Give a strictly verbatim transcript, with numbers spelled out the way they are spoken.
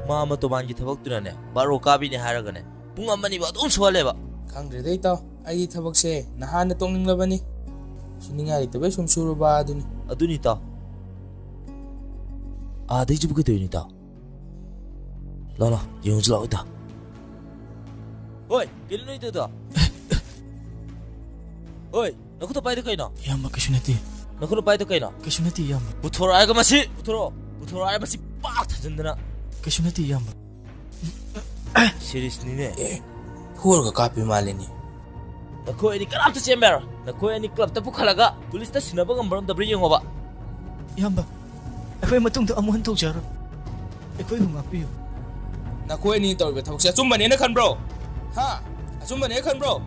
ꯃꯥ ꯃꯇꯣꯃꯥꯟꯒꯤ ꯊꯕꯛꯇꯨꯅꯅꯦ, ꯕꯥꯔꯣ ꯀꯥꯕꯤꯅꯦ ꯍꯥꯏꯔꯒꯅꯦ, ꯄꯨꯡ ꯑꯃ ꯑꯅꯤꯕꯨ ꯑꯗꯨꯝ ꯁꯨꯍꯜꯂꯦꯕ꯫ ꯈꯪꯗ꯭ꯔꯦꯗ ꯏꯇꯥꯎ, ꯑꯩꯒꯤ ꯊꯕꯛꯁꯦ ꯅꯍꯥꯟꯅ ꯇꯣꯛꯅꯤꯡꯂꯕꯅꯤ꯫ ꯁꯨꯅꯤꯡꯉꯥꯏ ꯂꯩꯇꯕꯩ ꯁꯨꯝ ꯁꯨꯔꯨꯕ ꯑꯗꯨꯅꯤ꯫ ꯑꯗꯨꯅꯤ ꯏꯇꯥꯎ꯫ ꯑꯥꯗꯩꯁꯤꯕꯨ ꯀꯩꯗꯧꯔꯤꯅꯣ ꯏꯇꯥꯎ? ꯂꯥꯎ, ꯂꯥꯎ, ꯌꯦꯡꯉꯨꯁꯤ ꯂꯥꯎ ꯏꯇꯥꯎ꯫ ꯍꯣꯏ, ꯀꯩꯅꯣ ꯅꯣꯏ ꯇꯧꯗꯣ? ꯍꯣꯏ, ꯅꯈꯨꯠꯇ ꯄꯥꯏꯗꯣ ꯀꯩꯅꯣ? ꯏꯌꯥꯝꯕ, ꯀꯩꯁꯨ ꯅꯠꯇꯦ꯫ ꯅꯈꯨꯠꯇ ꯄꯥꯏꯗꯣ ꯀꯩꯅꯣ? ꯀꯩꯁꯨ ꯅꯠꯇꯦ, ꯏꯌꯥꯝꯕ꯫ ꯄꯨꯊꯣꯔꯛꯑꯒ ꯃꯁꯤ, ꯄꯨꯊꯣꯔꯛꯑꯣ꯫ ꯄꯨꯊꯣꯔꯛꯑꯣ ꯍꯥꯏꯔ ꯃꯁꯤ ꯄꯥꯛ ꯊꯥꯖꯤꯟꯗꯅ꯫ ꯀꯩꯁꯨ ꯅꯠꯇꯦ, ꯏꯌꯥꯝꯕ꯫ ꯁꯤꯔꯤꯁꯅꯤꯅꯦ꯫ ꯑꯦ, ꯐꯨꯔꯒ ꯀꯥꯞꯄꯤ ꯃꯥꯜꯂꯦꯅꯦ꯫ ꯅꯈꯣꯏ ꯑꯅꯤ ꯀꯅꯥꯝꯇ ꯆꯦꯟꯕ ꯌꯥꯔꯣꯏ꯫ ꯅꯈꯣꯏ ꯑꯅꯤ ꯀ꯭ꯂꯕꯇ ꯄꯨꯈꯠꯂꯒ ꯄꯨꯂꯤꯁꯇ ꯁꯤꯟꯅꯕ ꯉꯝꯕ꯭ꯔꯥ ꯉꯝꯗꯕ꯭ꯔꯥ ꯌꯦꯡꯉꯣꯕ꯫ ꯏꯌꯥꯝꯕ, ꯑꯩꯈꯣꯏ ꯃꯇꯨꯡꯗ ꯑꯃꯨꯛ ꯍꯟꯅ ꯇꯧꯖꯔꯣꯏ꯫ ꯑꯩꯈꯣꯏꯕꯨ ꯉꯥꯛꯄꯤꯌꯨ꯫ ꯅꯈꯣꯏ ꯑꯅꯤ ꯇꯧꯔꯤꯕ ꯊꯕꯛꯁꯦ ꯑꯆꯨꯝꯕꯅꯦꯅ ꯈꯟꯕ꯭ꯔꯣ? ꯍꯥ? ꯑꯆꯨꯝꯕꯅꯦꯅ ꯈꯟꯕ꯭ꯔꯣ?